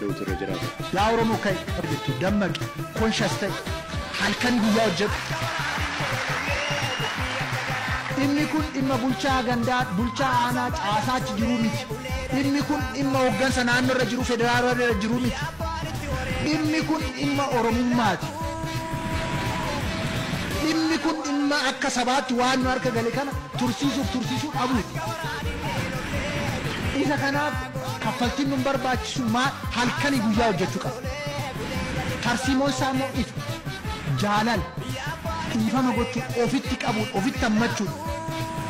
Danda'utu irra jiraata. Yaa Oromoo, ka'i jettu, dammaqi, conscious ta'i, halkan guyyaa hojjedhu. Dhimmi kun dhimma bulchaa gandaa, bulchaa aanaa, caasaachi jiruu miti. Dhimmi kun dhimma hooggansa naannoo irra jiru, federaala irra jiru miti. Dhimmi kun dhimma Oromummaati. Dhimmi kun dhimma akka sabaatti waan nu harka gale kana tursiisuuf tursiisuu dhabuuti. Isa kanaaf kaffaltiin nu barbaachisu maa halkanii guyyaa hojjechuu qaba. Tarsiimoon isaa immoo ifa. Jaalala. Dhiifama gochuun, ofitti qabuun, ofitti hammachuun,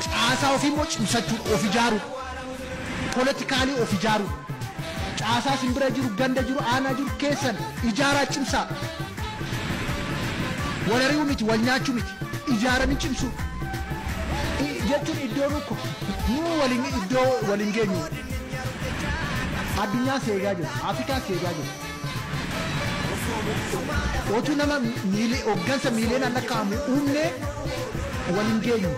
caasaa ofii immoo cimsachuun, of ijaaruun, politically of ijaaruun, caasaa simbira jiru, ganda jiru, aanaa jiru keessan ijaaraa, cimsaa. Wal ari'uu miti, wal nyaachuu miti, ijaaranii cimsuu. Jechuun iddoo nu waliin iddoo waliin geenyu. Addunyaan seegaa jiru, Afrikaan seegaa jiru. Otuu nama hooggansa miiliyoonaan lakkaa'amu uumnee waliin geenyu.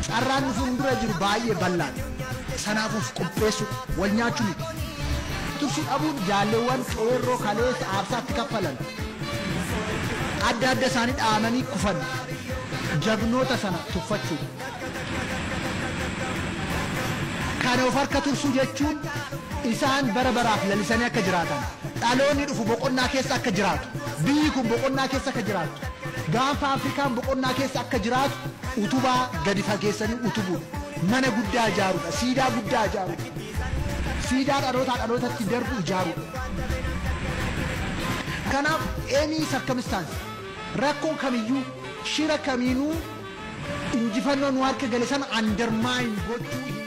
Carraan nu fuuldura jiru baay'ee bal'aadha. Sanaaf of qopheessu, wal nyaachuu miti. Tursuu dhabuun jaalleewwan qeerroo kaleessa aarsaatti kaffalan. Adda adda isaanii dhaamanii kufan. Jagnoota sana tuffachuu. Kana of harka tursuu jechuun isaan bara baraaf lalisanii akka jiraatan, dhaloonni dhufu boqonnaa keessa akka jiraatu, biyyi kun boqonnaa keessa akka jiraatu, gaanfa Afrikaan boqonnaa keessa akka jiraatu utubaa gadi fageessanii utubuudha. Mana guddaa ijaaruudha, siidaa guddaa ijaaruudha, siidaa dhalootaa dhalootatti darbu ijaaruudha. Kanaaf any circumstance, rakkoo kamiyyuu, shira kamiinuu injifannoo nu harka gale sana undermine gochuu hin